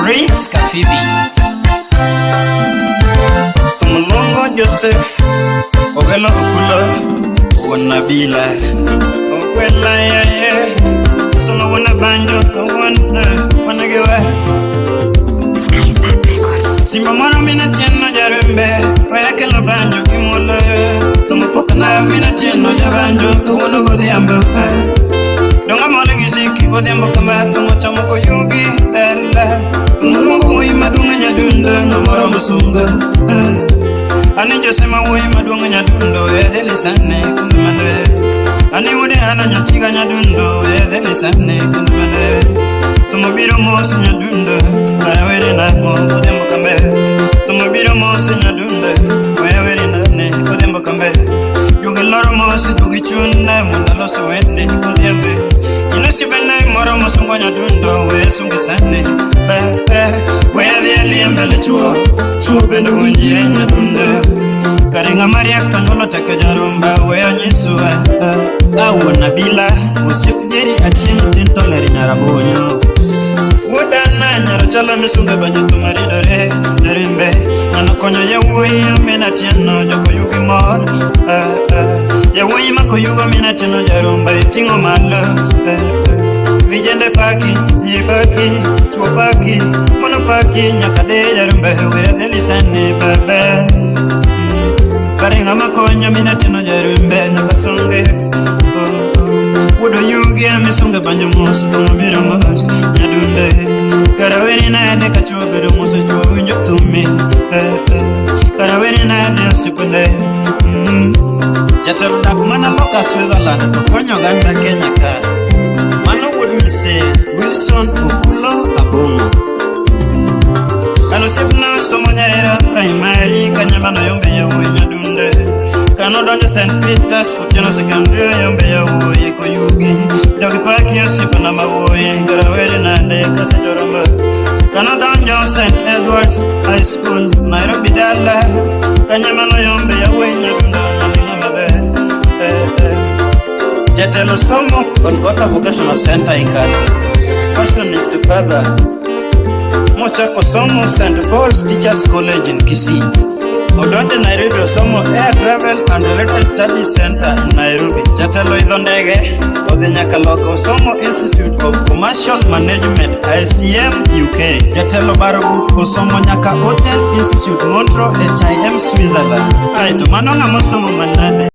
Prince Kafibi. Tumulongo Joseph Ogelo Okulo Wuon Nabila Okwela yeye Somo wuon Banjo Kawuon Wanage wach Simba moro mina tieno jarembe Oya kelo banjo gi muolo. Tumo pokna mina tieno jabanjo kawuono godhiambo. Donga moro gi siki godhiambo kama tumo chamo koyugi ela. Tumo luongo wuoyi maduong' e nyadundo ng'amoro musunga. Ani Jose ma wuoyi maduong' e nyadundo e dhelisane kundu mande. Ani wuode ana nyachiga nyadundo e dhelisane kundu mande. Tumo biro mos nyadundo kara were namo godhiambo kambe. Tumo biro mos nyadundo oya were nane godhiambo kambe. Juogi loro mos juogi chune mondo alos wende godhiambo. Inosibene moro mosungo nyadundo we sungi sane. Pe we adhi e mbele chuo chuo bende winjie nyadundo. Kare ng'ama riek to nyuolo tek jarumba we anyisu. Awuon Nabila osiep Jerry Achieng' tin to ler nyarabonyo. Wuodana nyaro chalo misunga banjo to maridore narimbe. Ng'ano konyo yawuoyi min Atieno joko yugi mor. Yawuoyi mako yugo min Atieno jarumba iting'o malo. Vijende paki, ji paki, chuo paki, mono paki nyaka de jarumbe we adhelisane bebe. Kare ng'ama konyo min Atieno jarumbe nyaka songe. Wuod Oyugi amisunga banjo mos to biro mos nyadunde. Kara weri nade ka chuo bedo mos chuo winjo thumi. Kara weri nade osiepene. Jatelo dak mana loka Switzerland to konyo oganda Kenya ka. Mano wuod Mise Wilson Okulo Abong'o. Kano osiepna somo Nyaera Primary kanya mano yombe yawuoyi nyadunde. Kano donjo St. Peters Otieno Secondary yombe yawuoyi koyugi. Jogi paki osiepna ma wuoyi kara weri nade kasejorombo. Kano donjo St. Edwards High School Nairobi dala. Kanya mano yombe yawuoyi nyadundo nyaminga maber. Jatelo somo Golgotha Vocational Center Ikalo. Passionist father. Mochako somo St. Paul's Teachers College in Kisii. Odonjo Nairobi osomo Air Travel and Related Studies Center in Nairobi. Jatelo idho ndege odhi nyaka loka osomo Institute of Commercial Management ICM UK. Jatelo baro buk osomo nyaka Hotel Institute Montreux HIM Switzerland. Aeto mano ng'ama osomo manade.